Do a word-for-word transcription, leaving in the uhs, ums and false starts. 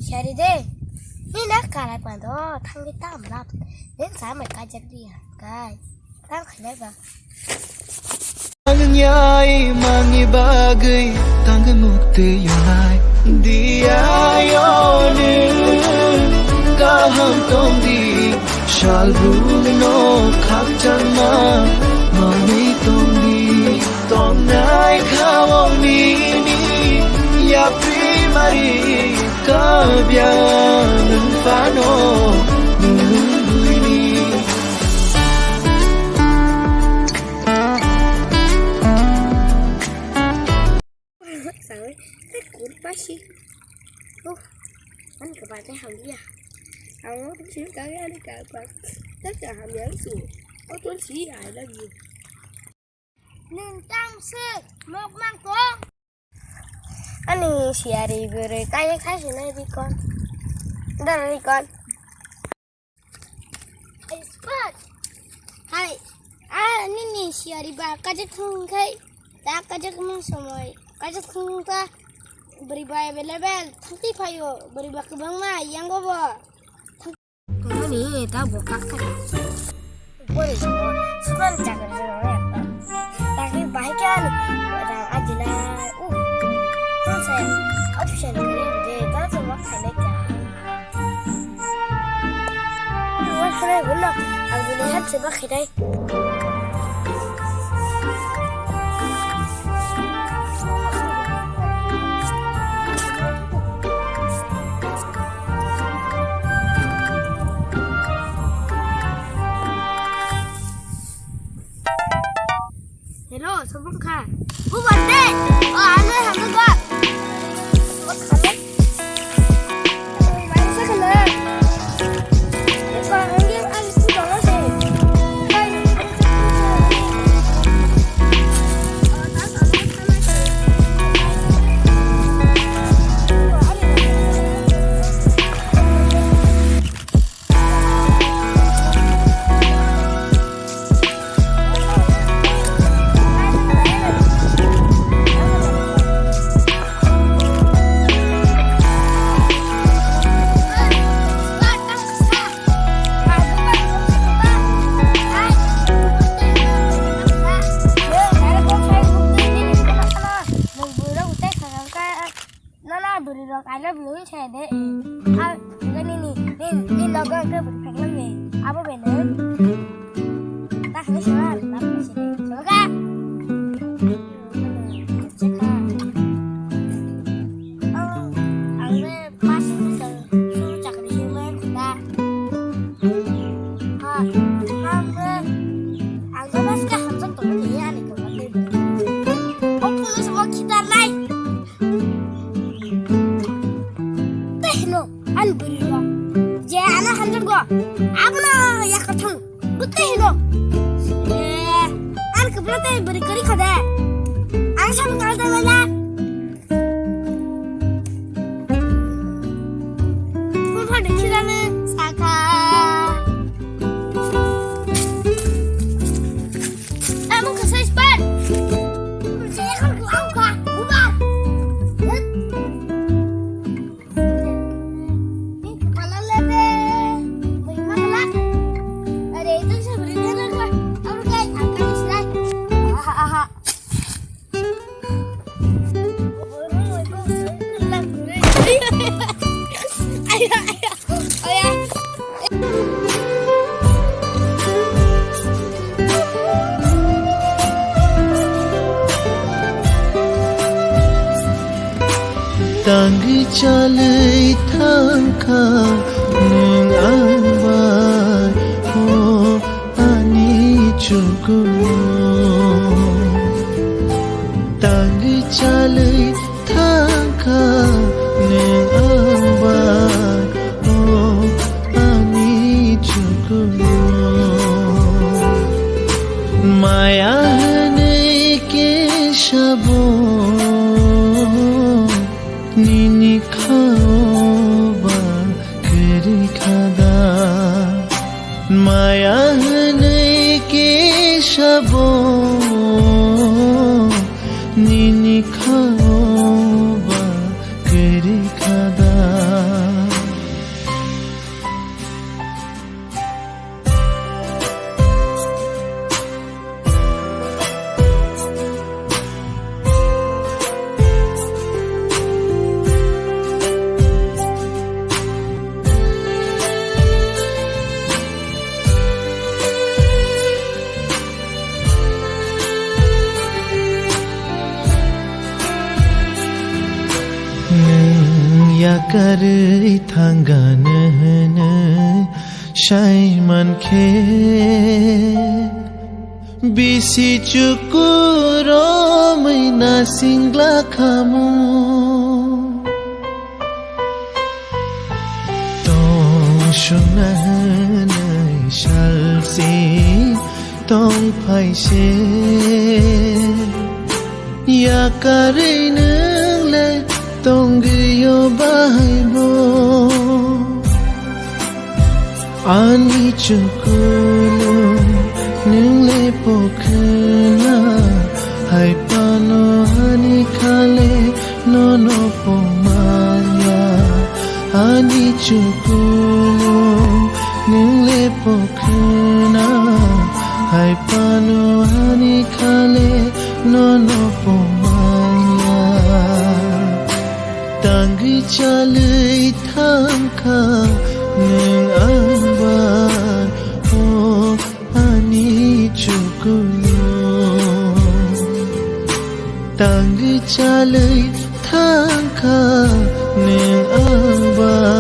Sari de. Ni na kara pa do, thang di tam lap. Den sa mai ka jak di ya. Kai. Tang khailai ba. Mangyai mangi bagwi tangwi mukti yonai. Diya yoni kaham tongdi, salbung no khakchangma mangi tongdi. Tongnai khawang nini yapri mari kabyang phano nungwi ni. Sawi, tak kurpasi. Oh, an kebate hamya. Ang mau kecil kali ada kapan. Tak hamya su. Oh, tuan si ada lagi. Nintang se mok mang kong. Ani siari bere kaya kasi na rikon. Dar rikon. Expert. Hai. Ah, nini siari ba kajak thung khai. Ta kajak mang somoi. Kajak thung ta beri ba available. Thangti phayo. Beri ba kebang ma yang go bo. Ani ta bo kak kak. Bori bo suban chakri jero ya. Tapi bahai kya ni rang ajila. Uh. Kan saya option kiri je ta coba khailai kya. Wah, khailai bo no. Ang bini hat coba khailai. Hello, sobung kha. Bu bande. O, ano hamdo ba. Nono bwrwi rok I love you wng se de. A gani ni ni ni logo ang khe bwrwi phek nang ni. Abo bene. Ta hwnwi sima love you se de. Sima kha. Chekha. Oh, ang le pass ni sal suru chakri se le khuda. Ha, ha, ang le ang le mas ka hamjak tong ni ani ko ma le. Oh, puno se mo khitar nai. Tei hino, ani bwrwi rok. Je ano hamjakgo, abono yakar thang. Bo tei hino. Eh, ani kwpla tei bwrwi kwrwi kha de. Ang samung tang tang na. Phone phone de khilale sakha. Amo khe sai span. Sai kha ko au kha. Uba. Ni kepala lebe. Beri makan. Ada itu saya beri dia lah. Apa kayak akan selai. Aha aha. Tangwi chalwi thangkha nwng ang bai, o ani chukunu. Tangwi chalwi thangkha nwng ang bai, o ani chukunu. Maya hwnwi khe sabo nini khao ba kwrwi kha da. Maya hwnwi khe sabo nini khao ba kwrwi kha da. Yakarwi thangano hwnwi saimankhe, bisi chukuromwi nasinglakhamu. Tong sungna hwnwi salsi tongphaise, yakarwi nwngle tongwio bahaibo. Ani chukulu nwngle pokhna, hai phano ani khale nono pongmanya. Ani chukulu nwngle pokhna, hai phano ani khale nono pongmanya. Tangwi chalwi thangkha nwng ang bai, o ani chukulu. Tangwi chalwi thangkha nwng ang bai.